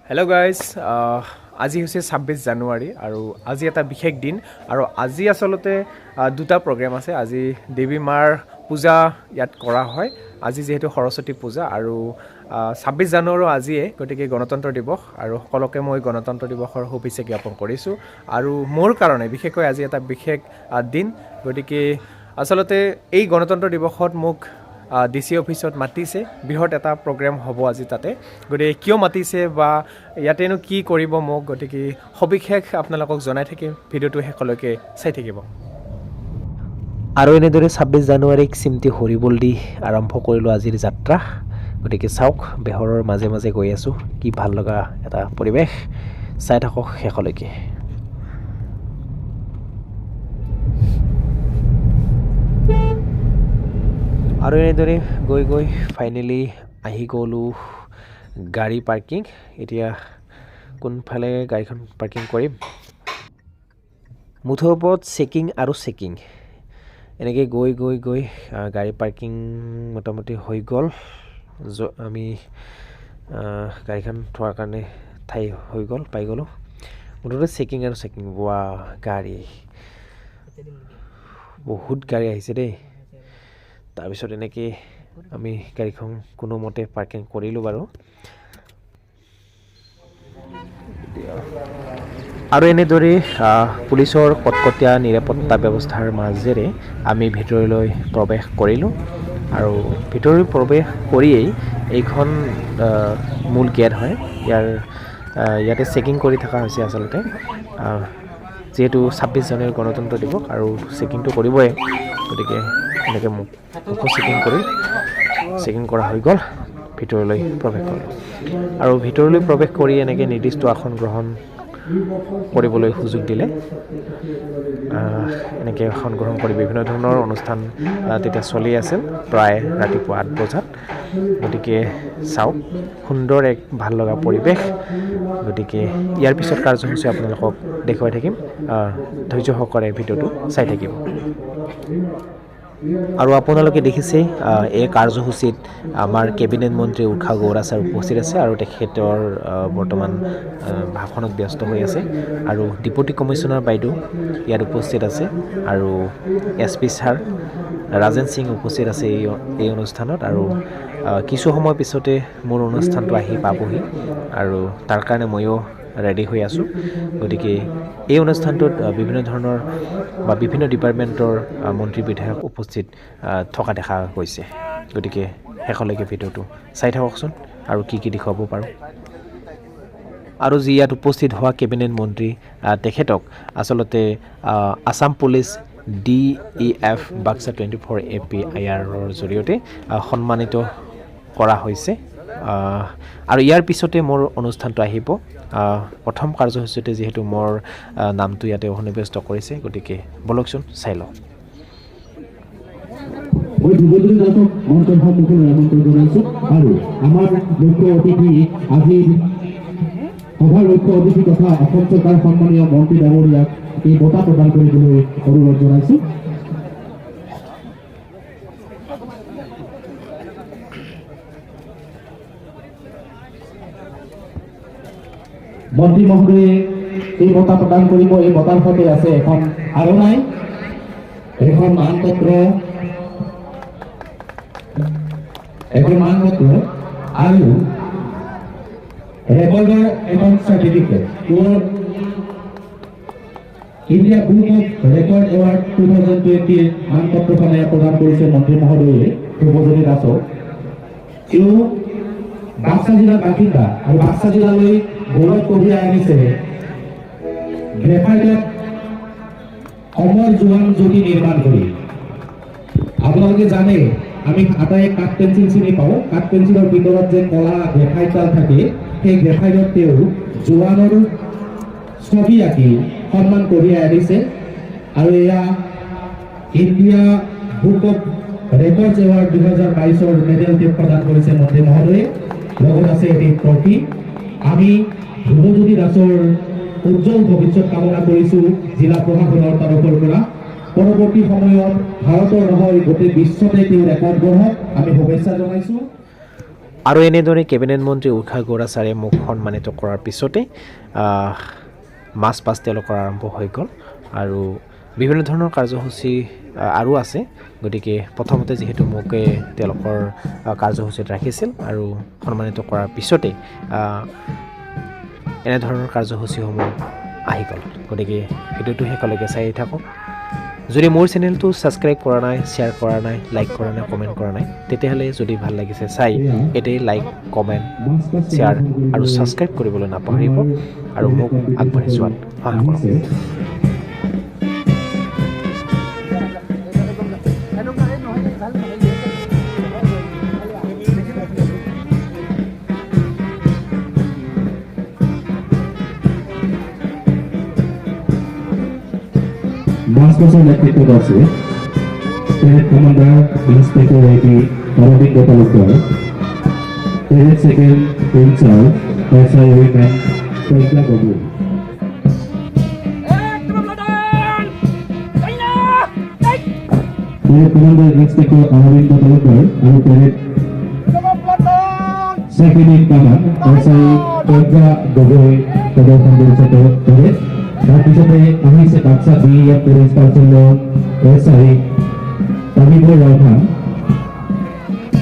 Hello' guys, আজি হৈছে 26 জানুৱাৰী আৰু আজি এটা বিশেষ দিন। আৰু আজি আচলতে দুটা প্ৰগ্ৰেম আছে। আজি দেৱী মাৰ পূজা ইয়াত কৰা হয়, আজি যিহেতু সৰস্বতী পূজা। আৰু 26 জানুৱাৰীও আজিয়ে, গতিকে গণতন্ত্ৰ দিৱস। আৰু সকলোকে মই গণতন্ত্ৰ দিৱসৰ শুভেচ্ছা জ্ঞাপন কৰিছোঁ। আৰু মোৰ কাৰণে বিশেষকৈ আজি এটা বিশেষ দিন। গতিকে আচলতে এই গণতন্ত্ৰ দিৱসত মোক ডি চি অফিচত মাতিছে। বৃহৎ এটা প্ৰগ্ৰেম হ'ব আজি তাতে। গতিকে কিয় মাতিছে বা ইয়াতেনো কি কৰিব মোক, গতিকে সবিশেষ আপোনালোকক জনাই থাকিম। ভিডিঅ'টো শেষলৈকে চাই থাকিব। আৰু এনেদৰে 26 জানুৱাৰীক চিমটি হৰিবল দি আৰম্ভ কৰিলোঁ আজিৰ যাত্ৰা। গতিকে চাওক, বেহৰৰ মাজে মাজে গৈ আছোঁ। কি ভাল লগা এটা পৰিৱেশ! চাই থাকক শেষলৈকে। আৰু এনেদৰে গৈ গৈ ফাইনেলি আহি গ'লোঁ গাড়ী পাৰ্কিং। এতিয়া কোনফালে গাড়ীখন পাৰ্কিং কৰিম? মুঠৰ ওপৰত চেকিং আৰু চেকিং। এনেকৈ গৈ গৈ গৈ গাড়ী পাৰ্কিং মোটামুটি হৈ গ'ল। আমি গাড়ীখন থোৱাৰ কাৰণে ঠাই হৈ গ'ল, পাই গ'লোঁ। মুঠতে চেকিং আৰু চেকিং। ৱা, গাড়ী বহুত গাড়ী আহিছে দেই। তাৰপিছত এনেকৈ আমি গাড়ীখন কোনোমতে পাৰ্কিং কৰিলোঁ বাৰু। আৰু এনেদৰে পুলিচৰ কটকটীয়া নিৰাপত্তা ব্যৱস্থাৰ মাজেৰে আমি ভিতৰলৈ প্ৰৱেশ কৰিলোঁ। আৰু ভিতৰলৈ প্ৰৱেশ কৰিয়েই এইখন মূল গেট হয় ইয়াৰ। ইয়াতে চেকিং কৰি থকা হৈছে আচলতে, যিহেতু 26 জানুৱাৰী গণতন্ত্ৰ দিৱস আৰু চেকিংটো কৰিবই। গতিকে এনেকৈ মোকো চেকিং কৰা হৈ গ'ল। ভিতৰলৈ প্ৰৱেশ কৰিলোঁ আৰু ভিতৰলৈ প্ৰৱেশ কৰি এনেকৈ নিৰ্দিষ্ট আসন গ্ৰহণ কৰিবলৈ সুযোগ দিলে। এনেকৈ আসন গ্ৰহণ কৰি বিভিন্ন ধৰণৰ অনুষ্ঠান তেতিয়া চলি আছিল প্ৰায় ৰাতিপুৱা 8 বজাত। গতিকে চাওক, সুন্দৰ এক ভাল লগা পৰিৱেশ। গতিকে ইয়াৰ পিছত কাৰ্যসূচী আপোনালোকক দেখুৱাই থাকিম। ধৈৰ্য সহকাৰে ভিডিঅ'টো চাই থাকিব। আৰু আপোনালোকে দেখিছে, এই কাৰ্যসূচীত আমাৰ কেবিনেট মন্ত্ৰী উৰ্খাও গৌৰা ছাৰ উপস্থিত আছে আৰু তেখেতৰ বৰ্তমান ভাষণত ব্যস্ত হৈ আছে। আৰু ডিপুটি কমিশ্যনাৰ বাইদেউ ইয়াত উপস্থিত আছে আৰু S P sir Rajen Singh উপস্থিত আছে এই অনুষ্ঠানত। আৰু কিছু সময় পিছতে মোৰ অনুষ্ঠানটো আহি পাবহি আৰু তাৰ কাৰণে ময়ো ৰেডি হৈ আছোঁ। গতিকে এই অনুষ্ঠানটোত বিভিন্ন ধৰণৰ বা বিভিন্ন ডিপাৰ্টমেণ্টৰ মন্ত্ৰী, বিধায়ক উপস্থিত থকা দেখা গৈছে। গতিকে শেষলৈকে ভিডিঅ'টো চাই থাককচোন আৰু কি কি দেখুৱাব পাৰোঁ। আৰু যি ইয়াত উপস্থিত হোৱা কেবিনেট মন্ত্ৰী, তেখেতক আচলতে আছাম পুলিচ ডিইএফ বাক্সা 24 এপিআইআৰৰ জৰিয়তে সন্মানিত কৰা হৈছে। আৰু ইয়াৰ পিছতে মোৰ অনুষ্ঠানটো আহিব। প্ৰথম কাৰ্যসূচীতে যিহেতু মোৰ নামটো ইয়াতে সন্নিৱিষ্ট কৰিছে, গতিকে ব'লকচোন, চাই লওঁ। মই ধ্ৰুৱজ্যোতি দাসক মঞ্চৰ সন্মুখলৈ আমন্ত্ৰণ জনাইছো। আৰু আমাৰ মুখ্য অতিথি, আজিৰ সভাৰ মুখ্য অতিথি তথা অসম চৰকাৰ সন্মানীয় মন্ত্ৰী ডাঙৰীয়াক এই বঁটা প্ৰদান কৰিবলৈ অনুৰোধ জনাইছো। মন্ত্ৰী মহোদয়ে এই বঁটা প্ৰদান কৰিব। এই বঁটাৰ সৈতে আছে এখন আৰণাই, এখন মানপত্ৰ আৰু ৰেকৰ্ডৰ এখন certificate. India Book of Record Award 2020ৰ মানপত্ৰখনে প্ৰদান কৰিছে মন্ত্ৰী মহোদয়ে ধ্ৰুৱজ্যোতি দাসক। তেওঁ বাক্সা জিলাৰ বাসিন্দা আৰু বাক্সা জিলালৈ গৌৰৱ কঢ়িয়াই আনিছে গ্ৰেফাইটত অমৰ জোৱান জ্যোতি নিৰ্মাণ কৰি। আপোনালোকে জানে, আমি আটাইয়ে কাঠ পেঞ্চিল চিনি পাওঁ। কাঠ পেঞ্চিলৰ ভিতৰত যে কলা গ্ৰেফাইটডাল থাকে, সেই গ্ৰেফাইটত তেওঁ জোৱানৰ ছবি আঁকি সন্মান কঢ়িয়াই আনিছে। আৰু এয়া India book of records award 2022ৰ মেডেল তেওঁক প্ৰদান কৰিছে মন্ত্ৰী মহোদয়ে। লগত আছে এটি ট্ৰফি। আমি ধ্ৰুৱজ্যোতি দাসৰ উজ্জ্বল ভৱিষ্যত কামনা কৰিছোঁ জিলা প্ৰশাসনৰ তৰফৰ পৰা। পৰৱৰ্তী সময়ত ভাৰতৰ নহয়, গোটেই বিশ্বতে তেওঁ ৰেকৰ্ড গঢ়ক, আমি শুভেচ্ছা জনাইছোঁ। আৰু এনেদৰে কেবিনেট মন্ত্ৰী ঊষা গৌৰা ছাৰে মোক সন্মানিত কৰাৰ পিছতে মাৰ্চ পাষ্ট তেওঁলোকৰ আৰম্ভ হৈ গ'ল আৰু বিভিন্ন ধৰণৰ কাৰ্যসূচী আৰু আছে। গতিকে প্ৰথমতে যিহেতু মোকে তেওঁলোকৰ কাৰ্যসূচীত ৰাখিছিল আৰু সন্মানিত কৰাৰ পিছতে এনেধৰণৰ কাৰ্যসূচীসমূহ আহি গ'ল। গতিকে ভিডিঅ'টো শেষলৈকে চাই থাকক। যদি মোৰ চেনেলটো ছাবস্ক্ৰাইব কৰা নাই, শ্বেয়াৰ কৰা নাই, লাইক কৰা নাই, কমেণ্ট কৰা নাই, তেতিয়াহ'লে যদি ভাল লাগিছে চাই, এতিয়াই লাইক, কমেণ্ট, শ্বেয়াৰ আৰু ছাবস্ক্ৰাইব কৰিবলৈ নাপাহৰিব আৰু মোক আগবাঢ়ি যোৱাত সহায় কৰক। মাৰ্চ পাছৰ নেতৃত্বত আছে parade commander inspector AP Arabinda Talukdar, parade second in-charge SI women Pragya Gogoi. Parade commander inspector Arabinda Talukdar আৰু parade second in command SI Pragya Gogoi প্ৰদৰ্শন কৰিছে পেৰেড। তাৰপিছতে আহিছে বাক্সা বি এফ পুলিচ পাৰ্চনেলৰ এছ I Tabibur Rahman.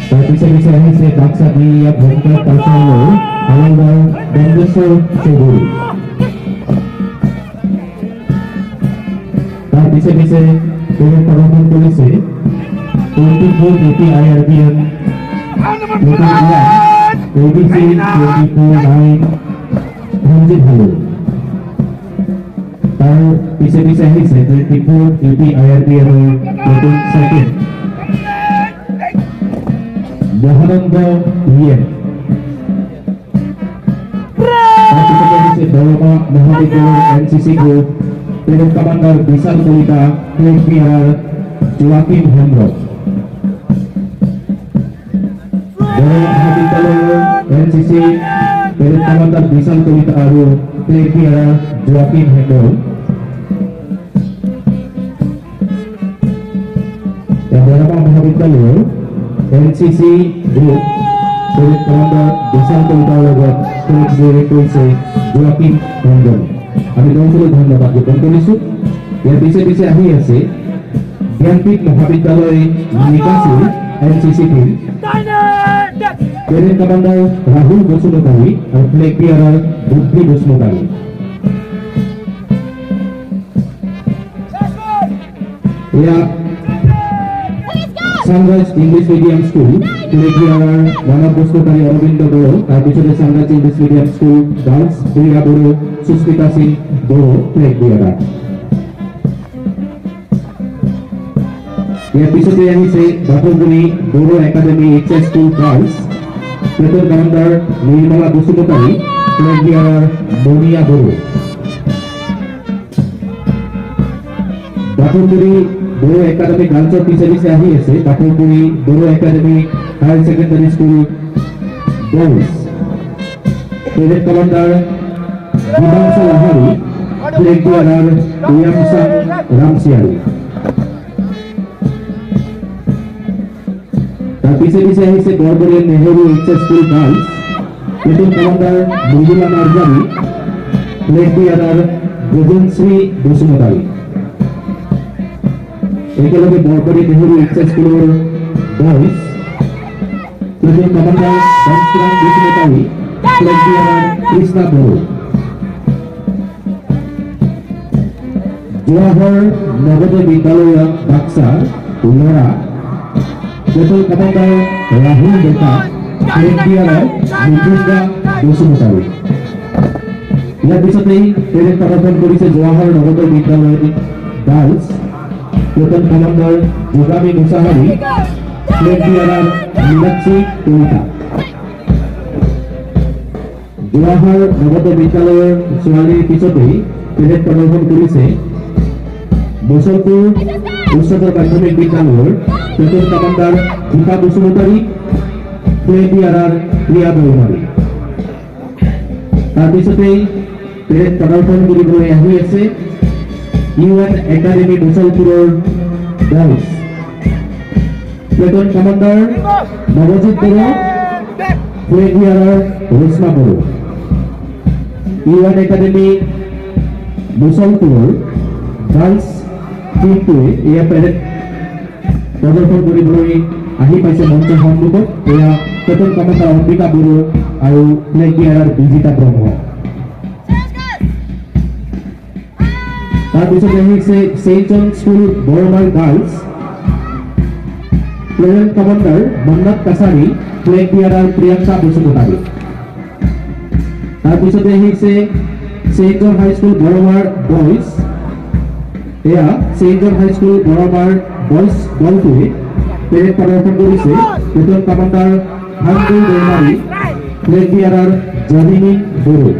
তাৰ পিছে পিছে আহিছে বাক্সা বি এফ হোমগাৰ্ড পাৰ্চনেলৰ হাৱালদাৰ দণ্ডেশ্বৰ চৌধুৰী। তাৰ পিছে পিছে পেৰেড প্ৰদৰ্শন কৰিছে 24 AP IRBM ABC 24 9 Dhanjit হালৈ। তাৰ পিছে পিছে আহিছে 24 AP IRBM-ৰ নতুন ছেকেণ্ড মহানন্দ ইএম। তাৰ পিছতে আহিছে বৰমা মহাবিদ্যালয়ৰ NCC group, parade commander বিশাল কলিতা, ফ্লেগ বিয়াৰাৰ জোৱাকিম হেমব্ৰম। বৰমা মহাবিদ্যালয়ৰ এনচিচি পেৰেড কমাণ্ডাৰ বিশাল কলিতা আৰু ফ্লেগ বিয়াৰাৰ জোৱাকিম হেমব্ৰম। বৰমা মহাবিদ্যালয়ৰ NCC group, parade commander বিশাল কলিতাৰ লগত ফ্লেগ বিয়েৰ কৰিছে জোৱাকিম হেমব্ৰম। আমি তেওঁলোকলৈ ধন্যবাদ জ্ঞাপন কৰিছোঁ। ইয়াৰ পিছে পিছে আহি আছে জ্ঞানপীঠ মহাবিদ্যালয় নিকাছিৰ NCC team, parade commander Rahul Basumatary আৰু ফ্লেগ বিয়াৰাৰ বুদ্ধি বসুমতাৰী। এয়া Sunrise English medium school, flag বিয়াৰাৰ মানৱ বসুমতাৰী, অৰবিন্দ বড়ো। তাৰপিছতে Sunrise English medium school girls, Priya Bodo, Susmita Singh Bodo flag বিয়াৰাৰ। ইয়াৰ পিছতে আহিছে বাথৌগুৰি Bodo academy H S school girls, platoon commander Nirmala Basumatary, flag বিয়াৰাৰ মনিয়া Bodo. বাথৌগুৰি Bodo academy গাৰ্লছৰ পিছে পিছে আহি আছে বাথৌগুৰি Bodo academy higher secondary school boys, parade commander Dipanshu Lahari, flag বিয়াৰাৰ উইয়ামচাং Ramchiary. তাৰ পিছে পিছে আহিছে বৰবৰীয়া Nehru H S school girls, platoon commander Mridula Narzary, flag বিয়াৰাৰ Gajanshree Basumatary. একেলগে বৰবৰী নেহৰু এইচ এছ স্কুলৰ boys, platoon commander Bansram Basumatary, flag bearer Krishna Boro. Jawahar Navodaya Vidyalaya Baksa ল'ৰা, platoon commander Rahul Deka, flag বিয়াৰাৰ মৃদুংগা Basumatary. ইয়াৰ পিছতেই parade প্ৰদৰ্শন কৰিছে জৱাহৰ নৱোদয় বিদ্যালয় girls, platoon commander Jogami Mushahary, flag বিয়াৰাৰ Meenakshi Kalita. Jawahar Navodaya বিদ্যালয়ৰ ছোৱালীৰ পিছতেই পেৰেড প্ৰদৰ্শন কৰিছে মুছলপুৰ উচ্চতৰ মাধ্যমিক বিদ্যালয়ৰ platoon commander Dipa Basumatary, flag বিয়াৰাৰ Priya Daimari. তাৰপিছতেই পেৰেড প্ৰদৰ্শন কৰিবলৈ আহি আছে ইউ এন একাডেমি মুছলপুৰৰ boys, platoon commander Nabajit Bodo. Flag bearer Reshma Boro. U N Academy মুছলপুৰৰ গাৰ্লছ টীমটোৱে এয়া পেৰেড প্ৰদৰ্শন কৰিবলৈ আহি পাইছে মঞ্চৰ সন্মুখত। এয়া প্লেটুন কমাণ্ডাৰ অম্বিকা বড়ো আৰু ফ্লেগ বিয়াৰাৰ বিজিতা ব্ৰহ্ম। তাৰপিছত আহিছে ছেইণ্ট জন স্কুল বৰমাৰ girls, platoon commander Mannat Kachari, flag bearer Priyanka Basumatary. তাৰপিছতে আহিছে ছেইণ্ট জন হাইস্কুল বৰমাৰ বইজ। এয়া ছেইণ্ট জন হাইস্কুল বৰমাৰ বইজ দলটোৱে পেৰেড প্ৰদৰ্শন কৰিছে। Platoon commander Khandul Daimary, flag bearer Jamini Boro.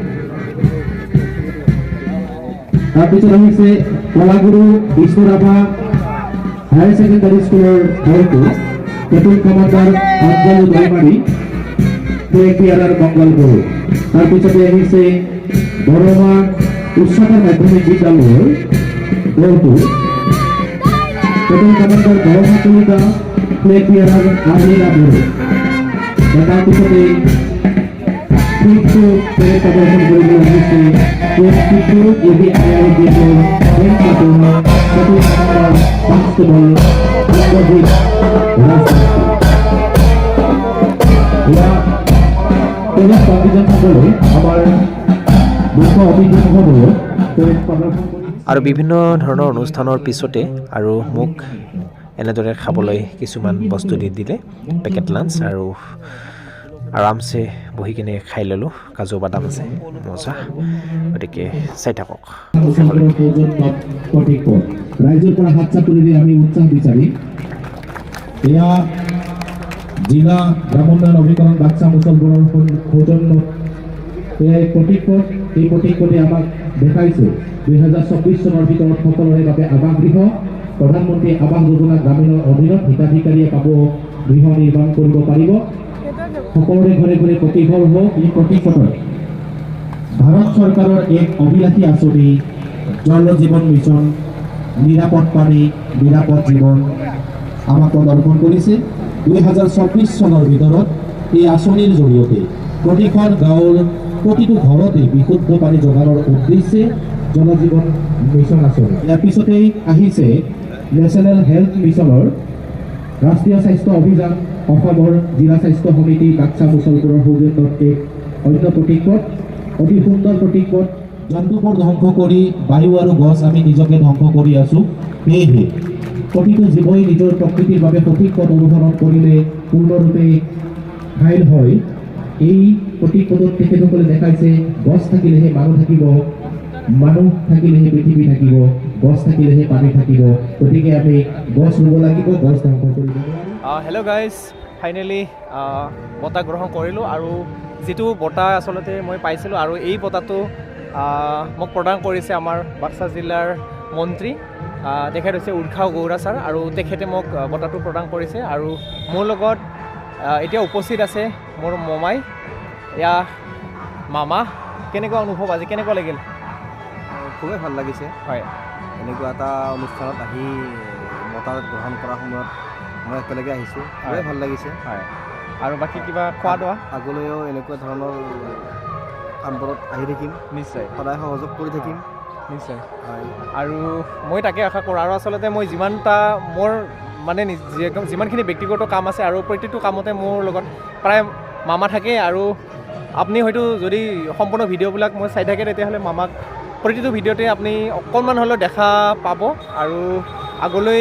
তাৰপিছত আহিছে কলাগুৰু বিষ্ণু ৰাভা হায়াৰ ছেকেণ্ডাৰী স্কুলৰ দলটো, platoon commander Anjali Daimary, flag bearer Mangal Boro. তাৰপিছতে আহিছে বৰমা উচ্চতৰ মাধ্যমিক বিদ্যালয়ৰ দলটো, প্লেটুন কমাণ্ডাৰ বৰমা কলিতা, ফ্লেগ বিয়াৰাৰ আৰ্লিনা বড়ো। তাৰপিছতে ফিফটো পেৰেড প্ৰদৰ্শন কৰিবলৈ আহিছে 22 A B I R বিৰ ten platoon, platoon commander constable Indrajit Rajbongshi. এয়া পুলিচ কণ্টিজেণ্টসকলে আমাৰ মুখ্য অতিথি মহোদয়ক পেৰেড প্ৰদৰ্শন কৰি আৰু বিভিন্ন ধৰণৰ অনুষ্ঠানৰ পিছতে আৰু মোক এনেদৰে খাবলৈ কিছুমান বস্তু দি দিলে, পেকেট লাঞ্চ, আৰু আৰামছে বহি কিনে খাই ল'লোঁ। কাজু বাদাম আছে, মজা। গতিকে চাই থাকক। মুছলপুৰৰ সৌজন্যত প্ৰতীক। ৰাইজৰ পৰা হাত চাপৰিৰে আমি উৎসাহ বিচাৰিম। এয়া জিলা গ্ৰামোন্নয়ন অভিকৰণ বাক্সা মুছলপুৰৰ সৌজন্যত এয়া এক প্ৰতীকপট। এই প্ৰতীকপটে আমাক দেখাইছে 2024 চনৰ ভিতৰত সকলোৰে বাবে আৱাসগৃহ। প্ৰধানমন্ত্ৰী আৱাস যোজনা গ্ৰামীণৰ অধীনত হিতাধিকাৰীয়ে পাব, গৃহ নিৰ্মাণ কৰিব পাৰিব। সকলোৰে ঘৰে ঘৰে পকী ঘৰ হওক। এই প্ৰতীকপটত ভাৰত চৰকাৰৰ এক অভিলাষী আঁচনি জল জীৱন মিছন, নিৰাপদ পানী নিৰাপদ জীৱন আমাক প্ৰদৰ্শন কৰিছে। 2024 চনৰ ভিতৰত এই আঁচনিৰ জৰিয়তে প্ৰতিখন গাঁৱৰ প্ৰতিটো ঘৰতে বিশুদ্ধ পানী যোগানৰ উদ্দেশ্যে জল জীৱন মিছন আঁচনি। ইয়াৰ পিছতেই আহিছে নেশ্যনেল হেল্থ মিছনৰ ৰাষ্ট্ৰীয় স্বাস্থ্য অভিযান, অসমৰ জিলা স্বাস্থ্য সমিতি বাক্সা মুছলপুৰৰ সৌজন্যত এক অন্য প্ৰতীকপট, অতি সুন্দৰ প্ৰতীকপট। জন্তুবোৰ ধ্বংস কৰি বায়ু আৰু গছ আমি নিজকে ধ্বংস কৰি আছোঁ। সেয়েহে প্ৰতিটো জীৱই নিজৰ প্ৰকৃতিৰ বাবে সঠিক পথ অনুসৰণ কৰিলে পূৰ্ণৰূপে ঘাইল হয়। এই প্ৰতীকপটত তেখেতসকলে দেখাইছে, গছ থাকিলেহে মানুহ থাকিব, মানুহ থাকিলেহে পৃথিৱী থাকিব, গছ থাকিলেহে পানী থাকিব। গতিকে আমি গছ ৰুব লাগিব, গছ ধ্বংস কৰিব নোৱাৰোঁ। হেল্ল' গাইজ, ফাইনেলি বঁটা গ্ৰহণ কৰিলোঁ আৰু যিটো বঁটা আচলতে মই পাইছিলোঁ আৰু এই বঁটাটো মোক প্ৰদান কৰিছে আমাৰ বাক্সা জিলাৰ মন্ত্ৰী, তেখেত হৈছে উৰ্খাও গৌৰা ছাৰ আৰু তেখেতে মোক বঁটাটো প্ৰদান কৰিছে। আৰু মোৰ লগত এতিয়া উপস্থিত আছে মোৰ মমাই, এয়া মামা। কেনেকুৱা অনুভৱ, আজি কেনেকুৱা লাগিল? খুবেই ভাল লাগিছে। এনেকুৱা এটা অনুষ্ঠানত আহি বঁটা গ্ৰহণ কৰাৰ সময়ত মই একেলগে আহিছোঁ, খুবেই ভাল লাগিছে। হয়, আৰু বাকী কিবা খোৱা দোৱা? আগলৈও এনেকুৱা ধৰণৰ কামবোৰত আহি থাকিম। সদায় সহযোগ কৰি থাকিম। হয়। আৰু মই তাকে আশা কৰোঁ। আৰু আচলতে মই যিমানটা মোৰ মানে যিমানখিনি ব্যক্তিগত কাম আছে আৰু প্ৰতিটো কামতে মোৰ লগত প্ৰায় মামা থাকে। আৰু আপুনি হয়তো যদি সম্পূৰ্ণ ভিডিঅ'বিলাক মই চাই থাকে, তেতিয়াহ'লে মামাক প্ৰতিটো ভিডিঅ'তে আপুনি অকণমান হ'লেও দেখা পাব। আৰু আগলৈ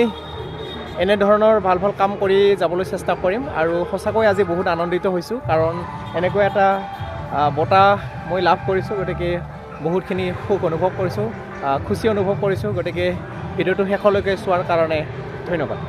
এনেধৰণৰ ভাল ভাল কাম কৰি যাবলৈ চেষ্টা কৰিম। আৰু সঁচাকৈ আজি বহুত আনন্দিত হৈছোঁ, কাৰণ এনেকুৱা এটা বঁটা মই লাভ কৰিছোঁ। গতিকে বহুতখিনি সুখ অনুভৱ কৰিছোঁ, খুচি অনুভৱ কৰিছোঁ। গতিকে ভিডিঅ'টো শেষলৈকে চোৱাৰ কাৰণে ধন্যবাদ।